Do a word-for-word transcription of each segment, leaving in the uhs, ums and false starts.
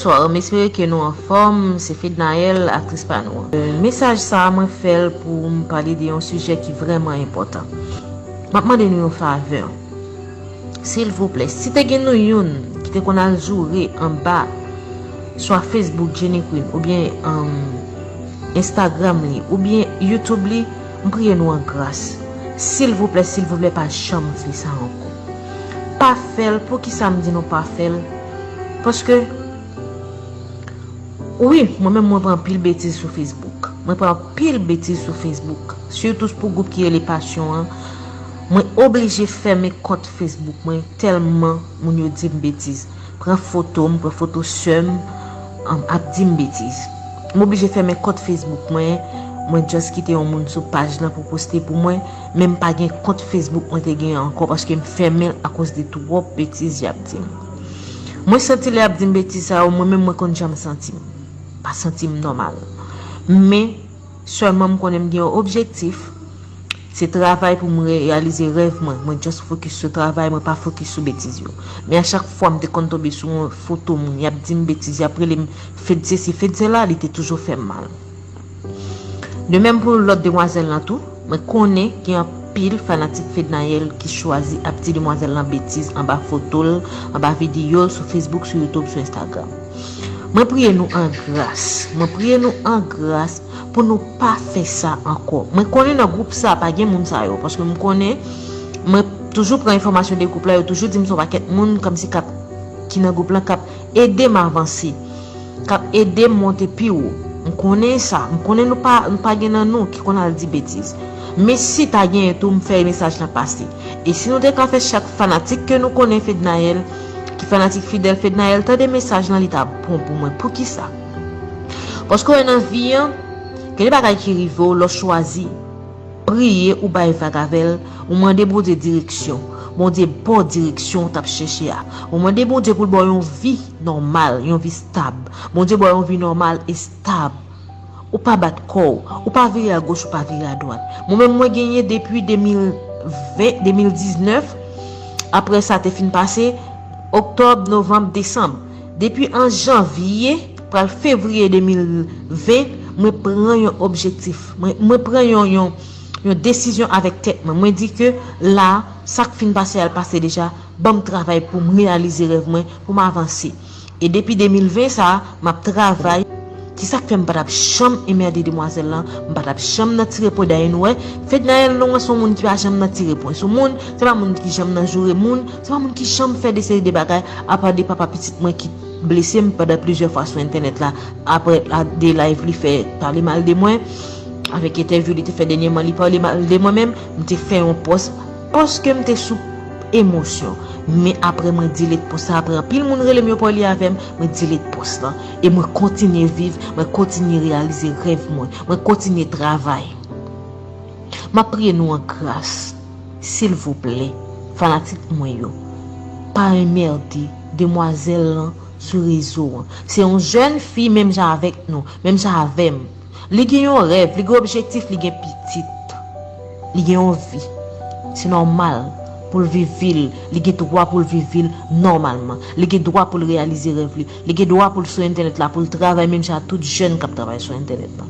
Bonswa, m espere ke nou anfòm. Se Fednaelle, aktris pa nou an. Euh, mesaj sa a, mwen fè l pou m pale de yon sijè ki vrèman enpòtan. M ap mande nou yon favè. Silvouplè, si te gen nou youn ki te konn al joure anba swa Facebook Jenny Queen oubyen, um, Instagram li oubyen YouTube li, m priye nou an gras. Silvouplè, silvouplè, pa janm fè sa ankò. Pa fè l. Poukisa m di nou pa fè l? Paske, wi, mwen menm mwen pran anpil betiz sou Facebook. Mwen pran anpil betiz sou Facebook. Sitou pou gwoup ki rele Pasyon an. Mwen oblije fèmen kont Facebook mwen tèlman moun yo di m betiz. Pran foto m, pran foto sè m, um, ap di m betiz. M oblije fèmen kont Facebook mwen. Mwen just kite yon moun sou paj lan pou poste pou mwen, men m pa gen kont Facebook mwen te gen ankò paske m fèmen l akoz de twòp betiz y ap di m. Mwen santi lè y ap di m betiz sa yo, mwen menm mwen konn jan m santi m. Pa santi m nòmal. Men, sèlman m konnen m gen yon objektif. Se travay pou m reyalize rèv mwen. Mwen just fokis sou travay, mwen pa fokis sou betiz yo. Men a chak fwa m te konn tonbe sou yon foto moun, y ap di m betiz, y ap rele m Fed sesi, Fed sela, li te toujou fè m mal. De menm pou lòt demwazèl lan tou, mwen konnen gen anpil fanatik Fednaelle ki chwazi ap di demwazèl lan betiz anba foto l, anba videyo l, sou Facebook, sou YouTube, sou Instagram. Mwen priye nou an gras. Mwen priye nou an gras pou nou pa fè sa ankò. Mwen konnen nan gwoup sa pa gen moun sa yo, paske m konnen mwen toujou pran enfòmasyon de gwoup la, yo toujou di m se yon pakèt moun kòmsi k ap, ki nan gwoup lan k ap ede m avanse, k ap ede m monte pi wo. M konnen sa, m konnen nou pa, nou pa gen nan nou ki konn al di betiz. Men si ta genyen tou, m fè mesaj lan pase. E si nou te ka fè chak fanatik ke nou konnen Fednaelle, ki fanatik fidèl Fednaelle, tande mesaj lan, li ta bon pou mwen. Poukisa? Paske w wè nan vi an, gen de bagay ki rive w lè w chwazi priye, ou bay vag avè l, ou mande Bondye direksyon. Bondye ba w direksyon w t ap chèche a. Ou mande Bondye pou l ba w yon vi nòmal, yon vi stab. Bondye ba w yon vi nòmal e stab. Ou pa bat kò w, ou pa vire agoch, ou pa vire adwat. Mwen menm, mwen genyen depi de mil ven, de mil diznèf, apre sa te fin pase, oktòb, novanm, desanm. Depi an janvye, pral fevriye de mil ven, mwen pran yon objektif. Mwen, mwen pran yon, yon, yon desizyon avèk tèt mwen. Mwen di ke la, sa k fin pase a, l pase deja, ban m travay pou m reyalize rèv mwen, pou m avanse. E depi de mil ven sa a, m ap travay. Se sa k fè m pa t ap janm enmède demwazèl lan, m pa t ap janm nan tire pwen. Dayè nou wè, Fednaelle nou an se yon moun ki pa janm nan tire pwen sou moun, se pa moun ki janm nan joure moun, se pa moun ki janm fè de seri de bagay, apa de papa pitit mwen ki blese m pandan plizyè fwa sou entènèt la, apre la, de live li fè pale mal de mwen, avèk entèvyou li te fè dènyèman, li pale mal de mwen menm, m te fè yon pòs, paske m te sou emosyon. Men apre mwen delete pòs la, apre anpil moun rele m, yo pale avè m, mwen delete pòs lan. E mwen kontinye viv, mwen kontinye reyalize rèv mwen, mwen kontinye travay. M ap priye nou an gras, silvouplè, fanatik mwen yo, pa enmède demwazèl lan sou rezo an. Se yon jèn fi menm jan avèk nou, menm jan avè m. Li gen yon rèv, li gen objektif, li gen pitit. Li gen yon vi. Se nòmal pou l viv vi l, li gen dwa pou l viv vi l nòmalman. Li gen dwa pou l reyalize rèv li. Li gen dwa pou l sou entènèt la, pou l travay menm jan ak tout jèn k ap travay sou entènèt la.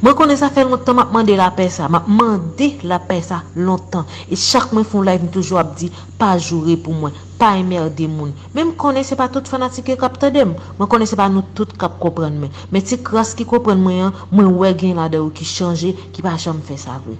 Mwen konnen sa fè lontan m ap mande lapè sa, m ap mande lapè sa lontan. E chak mwen fè yon live, m toujou ap di, pa joure pou mwen, pa enmède moun. Men m konnen se pa tout fanatik yo k ap tande m. Mwen konnen se pa nou tout k ap konprann mwen. Men ti kras ki konprann mwen an, mwen wè gen ladan yo ki chanje, ki pa janm fè sa vre.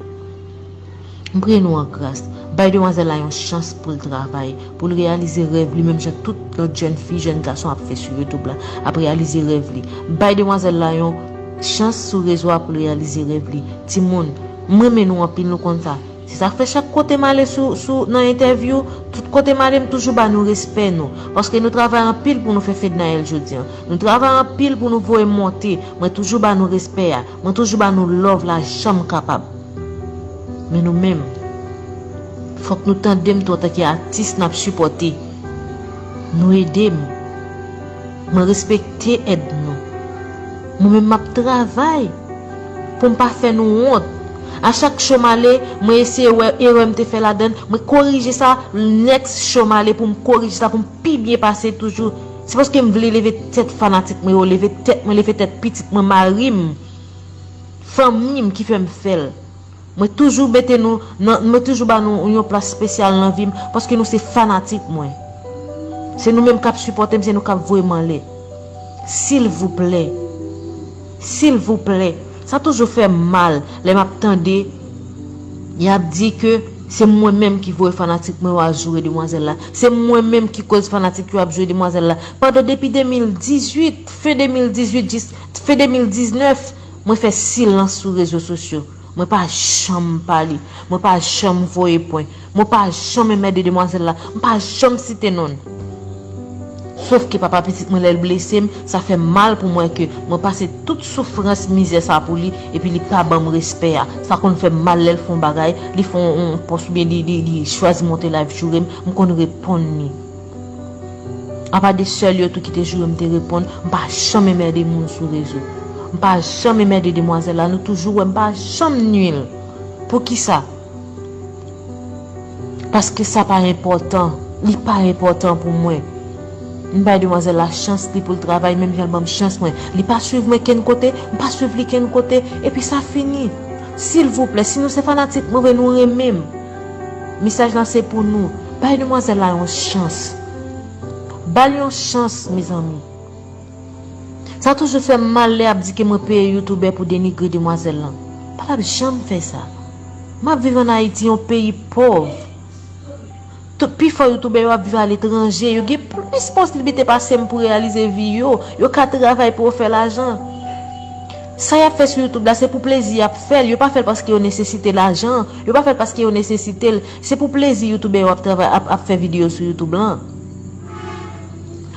M priye nou an gras. Bay demwazèl la yon chans pou l travay, pou l reyalize rèv li, menm jan tout lòt jèn fi, jèn gason ap fè sou YouTube la, ap reyalize rèv li. Bay demwazèl la yon chans sou rezo a pou l reyalize rèv li. Timoun, m renmen nou anpil, nou konn sa. Se sa k fè chak kote m ale sou, sou, nan entèvyou, tout kote m ale, m toujou ba nou respè nou. Paske nou travay anpil pou nou fè Fednaelle jodi an. Nou travay anpil pou nou voye m monte. Mwen toujou ba nou respè a. Mwen toujou ba nou love la jan m kapab. Men nou menm, fòk nou tande m tou antanke atis n ap sipòte. Nou ede m. Mwen respekte èd nou. Mwen menm m ap travay pou m pa fè nou wont. A chak show m ale, mwen eseye wè erè m te fè ladann, mwen korije sa, next show m ale pou m korije sa, pou m pi byen pase toujou. Se paske m vle leve tèt fanatik mwen yo, leve tèt mwen, leve tèt pitit mwen, mari m, fanmi m ki fè m fè l. Mwen toujou mete nou nan, mwen toujou ba nou yon plas espesyal nan vi m, paske nou se fanatik mwen. Se nou menm k ap sipòte m, se nou k ap voye m anlè. Silvouplè. Silvouplè. Sa toujou fè m mal lè m ap tande y ap di ke se mwen menm ki voye fanatik mwen yo al joure demwazèl la. Se mwen menm ki koz fanatik yo ap joure demwazèl la. Pandan depi de mil dizuit, fen de mil dizuit jis fen de mil diznèf, mwen fè silans sou rezo sosyo. Mwen pa janm pale. Mwen pa janm voye pwen. Mwen pa janm enmède demwazèl la. Mwen pa janm site non l. Sof ke papa pitit mwen, lè l blese m, sa fè m mal pou mwen ke mwen pase tout soufrans, mizè sa pou li, epi li pa ban m respè a. Sa konn fè m mal lè l fè yon bagay, li fè yon, yon pòs oubyen li, li, li chwazi monte live joure m, m konn reponn li. Apa de sè l yo tou ki te joure m te reponn, m pa janm enmède moun sou rezo. M pa janm enmède demwazèl la, nou toujou wè m pa janm nui l. Poukisa? Paske sa pa enpòtan. Li pa enpòtan pou mwen. M bay demwazèl la chans li pou l travay, menm jan l ban m chans mwen. Li pa swiv mwen kenn kote, m pa swiv li kenn kote, epi sa fini. Silvouplè, si nou se fanatik mwen vre, nou renmen m. Mesaj la se pou nou. Bay demwazèl la yon chans. Ba l yon chans, mezanmi. Sa toujou fè m mal lè y ap di ke mwen peye youtubè pou denigre demwazèl lan. Pa t ap janm fè sa. M ap viv ann Ayiti, yon peyi pòv. Tout, pifò youtubè yo ap viv aletranje, yo gen plis posiblite pase m pou reyalize vi yo. Yo ka travay pou yo fè lajan. Sa y ap fè sou YouTube la, se pou plezi y ap fè l. Yo pa fè l paske yo nesesite lajan. Yo pa fè l paske yo nesesite l. Se pou plezi youtubè yo ap travay, ap, ap fè videyo sou YouTube lan.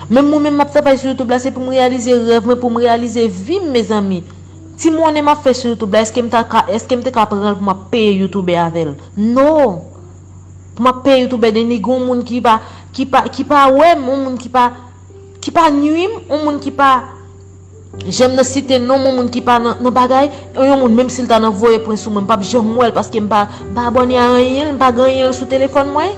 Menm mwen menm m ap travay sou YouTube la, se pou m reyalize rèv mwen, pou m reyalize vi m, mezanmi. Ti monnen m ap fè sou YouTube la, èske m ta ka, èske m te ka pran l pou m ap peye youtubè avè l? Non. Pou m ap peye youtubè, denigre yon moun ki pa, ki pa, ki pa wè m, yon moun ki pa, ki pa nui m, yon moun ki pa janm nan site non m, yon moun ki pa nan, nan bagay, yon moun menm si l ta nan voye pwen sou mwen, m p ap janm wè l paske m pa, m pa abòne a anyen, m pa gen anyen sou telefòn mwen.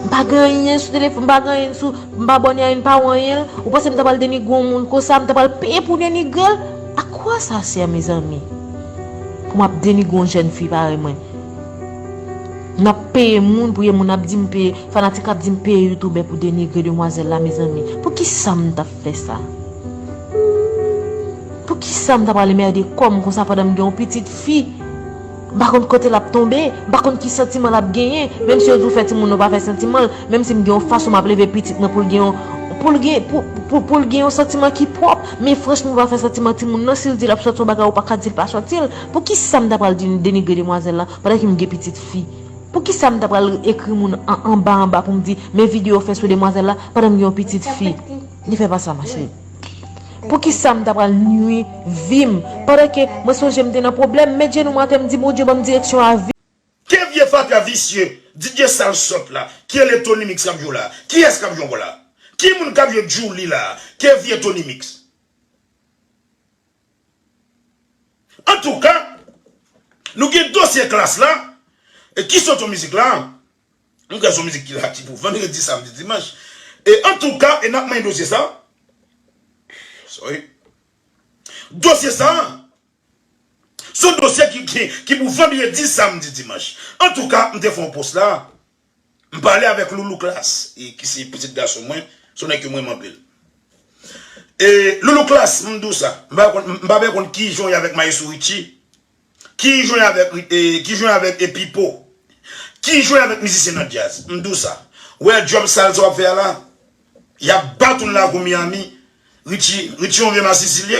M pa gen anyen sou telefòn, m pa gen anyen sou, m pa abòne a anyen, m pa wè anyen. Ou panse m ta pral denigre yon moun konsa, m ta pral peye pou denigre l? A quoi ça sert, mezanmi? Pou m ap denigre yon jèn fi parèy mwen. N ap peye moun, pou yon moun ap di m peye, fanatik ap di m peye youtubè pou denigre demwazèl la, mezanmi. Poukisa m t ap fè sa? Poukisa m ta pral enmède kò m konsa pandan m gen yon pitit fi? M pa konn kote l ap tonbe, m pa konn ki santiman l ap genyen, menm si yo di w fè timoun nan pa fè santiman l, menm si m gen yon fason m ap leve pitit mwen pou l gen yon, pou l gen, pou, pou, pou l gen yon santiman ki pwòp, men franchman ou pa fè santiman timoun nan, si l di l ap sòti yon bagay ou pa ka di l pa sòti l, poukisa m ta pral di, denigre demwazèl la pandan ke m gen pitit fi? Poukisa m ta pral ekri moun an, anba anba pou m di, men videyo w fè sou demwazèl la pandan m gen yon pitit fi? Ne fais pas ça, ma chérie. Poukisa m ta pral nui vi m? Pandan ke mwen sonje m te nan pwoblèm, men genou m atè, m di Bondye ban m direksyon a vi m. Ke vye fatra visye, D J sal sòt la, ki rele Tony Mix k ap jwe w la? Kiyès k ap jwe w la? Ki moun k ap jwe Djouly la? Ke vye Tony Mix? Antouka, nou gen dosye Klass la, e ki sot yon mizik la, m kwè se yon mizik ki la ki pou vandredi, samdi, dimanch. E antouka, e n ap manyen dosye sa. Sorry. Dosye sa, se yon dosye ki, ki, ki pou vandredi, samdi, dimanch. Antouka, m te fè yon post la. M pale avèk Loulou Klass, e ki se pitit gason mwen, se yon nèg ke mwen renmen anpil. E Loulou Klass, m di w sa, m pa konn, m pa byen konn ki jan w ye avèk Maestro Richie, ki jan w ye avèk, e, ki jan w ye avèk, e, Pipo, ki jan w ye avèk mizisyen nan djaz. M di w sa, w wè djòb sal sa w ap fè a la, y ap bat ou nan lakou Miami, Richie, Richie yon vye masisi l ye.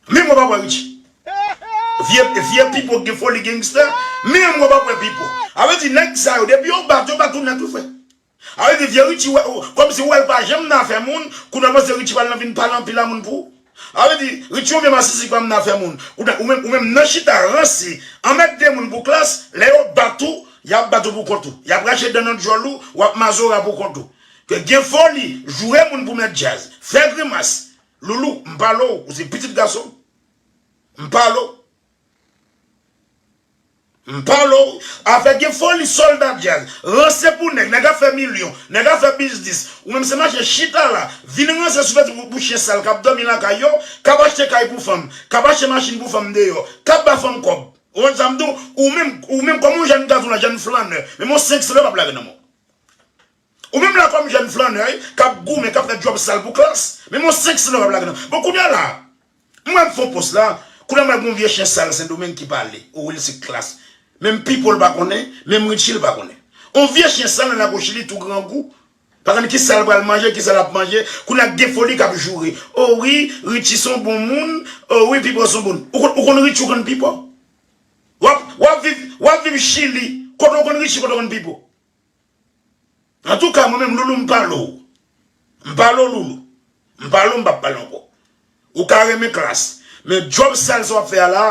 Menm mwen pa pran Richie. Vye, vye Pipo gen foli gangsta. Menm mwen pa pran Pipo. A vle di nèg sa yo, depi yo bat, yo bat ou nèt wi frè. A vle di vye Richie, wè, ou, kòmsi ou wè l pa janm nan afè moun, kounye a w panse Richie pral nan vin pale anpil a moun pou ou. A vle di, Richie yon vye masisi ki pa nan afè moun. Ou, ou menm, ou menm nan chita ranse, anmède moun pou Klass, lè yo bat ou, y ap bat ou pou kont ou. Y ap rache dan nan djòl ou, w ap mazora pou kont ou. Ke gen foli, joure moun pou mèt djaz, fè grimas. Loulou, m pale w, ou se pitit gason m. M pale w. M pale w, afè gen foli sòlda djaz. Ranse pou nèg, nèg ap fè milyon, nèg ap fè biznis. Ou menm se mache chita la, vin ranse sou fè pou, pou chen sal k ap dòmi lakay yo, k ap achte kay pou fanm, k ap achte machin pou fanm deyò, k ap ba fanm kòb. Ou konn sa m di w? Ou menm, ou menm kòm yon jèn gason la, jèn flannè, menm yon senk san dola p ap lage nan men w. Ou menm la kòm jèn flannè, k ap goumen, k ap fè djòb sal pou Klass, menm yon senk san dola p ap lage nan. Bon, kounye a la, mwen m fè yon pòs la, kounye a mwen gon vye chen sal Sendomeng ki pale, o wi l se Klass. Menm Pipo l pa konnen, menm Richie l pa konnen. On vye chen sal nan lakou Chili tou grangou, pa konn kisa l pral manje, kisa l ap manje, kounye a gen foli k ap joure. O wi, Richie se yon bon moun, o wi, Pipo se yon bon. Ou konn, ou konn Richie, ou konn Pipo? W ap, w ap viv, w ap viv Chili, kote w konn Richie, kote w konn Pipo? Antouka, mwen menm, Loulou, m pale w. M pale w, Loulou. M pale w, m p ap pale ankò. Ou ka renmen Klass. Men djòb sal sa w ap fè a la,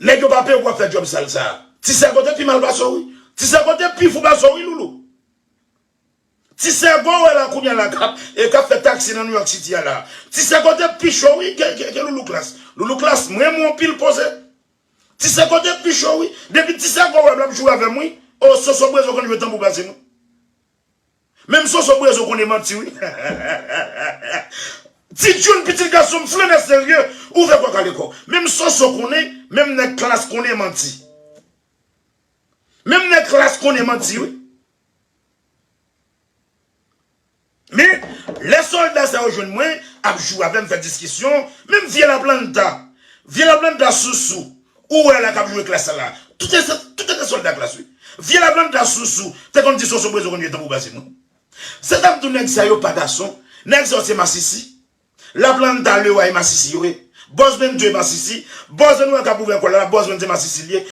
nèg yo pa peye w pou w ap fè djòb sal sa. Ti Sègo te pi mal pase w, wi. Ti Sègo te pi fou pase w, wi, Loulou. Ti Sègo w wè la kounye a la k ap, e k ap fè taksi nan New York City a la. Ti Sègo te pi cho, wi, ke, ke, ke Loulou Klass. Loulou Klass, m renmen w anpil poze. Ti Sègo te pi cho, wi. Depi Ti Sègo wè m, l ap joure avè m, wi. O, Soso Brezo konn jwe tanbou pase mwen. Menm Soso Brezo konnen manti, wi. Ti Jun, pitit gason m, flannè serye, ouvè kò w, kale kò w. Menm Soso konnen, menm nèg Klass konnen manti. Menm nèg Klass konnen manti, wi. Men, lè sòlda sa yo jwenn mwen, ap joure avè m, fè diskisyon, menm vye Laplanta, vye Laplanta sousou, ou wè la k ap joure Klass la, tout se, tout se sòlda Klass, wi. Vye Laplanta sousou, te konn di Soso Brezo konn jwe tanbou pase mwen. Se sa m di w, nèg sa yo pa gason, nèg sa yo se masisi. Laplanta, Lewa e masisi yo ye. Bòs Bento e masisi. Bòs Bento k ap ouvè kò l la, Bòs Bento se masisi l ye.